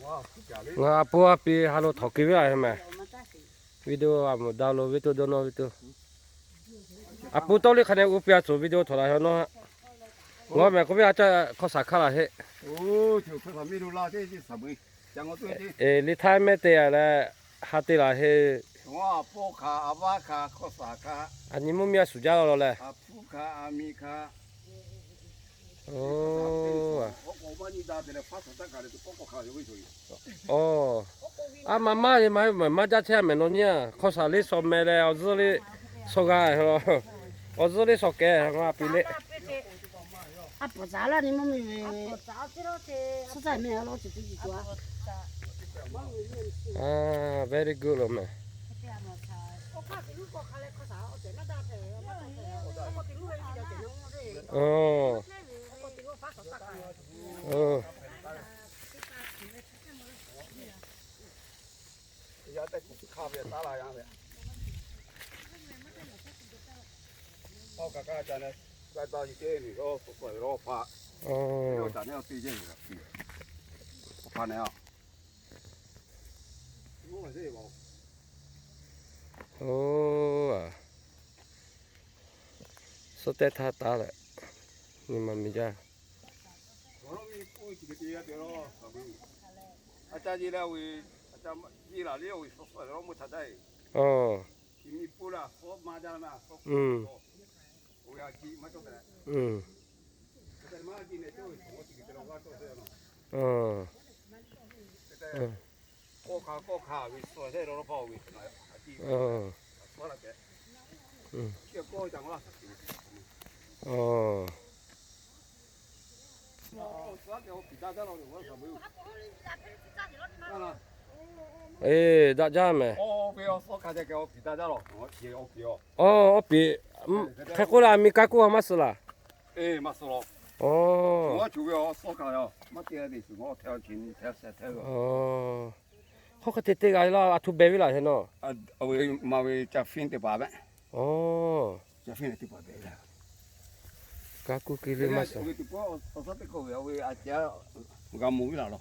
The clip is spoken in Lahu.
Ngaˬ a pon a pi ha lo htawnˍ ke ve a heh mehˍ. Video a moˍ download ve tuˬ dawˇ nawˇ ve tuˬ. A pon tawˇ liˇ hk'a ne u pi a tcuhˍ video htawnˍ la heh nawˇ. Ngaˬ mehˍ k'oˆ ve a caˇ hk'aw shaˍ hkaˇ la heˆ. Liꞈ htaˇ mehˆ te a leh ha te la heˆ. A nyi mvuhˇ miˬ a shuˍ jaˇ la law leh. A ma maˇ ve ma maˇ jaˇ chehˇ a mehˍ nawˬ nyi a. Hk'aw shaˍ liˇ shaw meh leh awˬ zuhˇ liˇ shaw g'a, awˬ zuhˇ liˇ shaw kehˬ a pi le. Very good lo mehˍ. Suhˉ tehˇ htaˇ taˉ leh, nyi ma miˬ jaˇ. Eˬ, daꞈ jaˇ mehˍ. Awˬ, awˬ piˍ, hk'e k'oˆ la, mi kaˇ kuˇ a maˇ suh laˬ. Awˬ, hk'aˬ hk'e te te g'a laˇ, a htoꞈ beh ve laˬ heh nawˬ. Awˬ, kaˇ kuˇ ke le maˇ suh. G'a mawˬ ve laˬ law.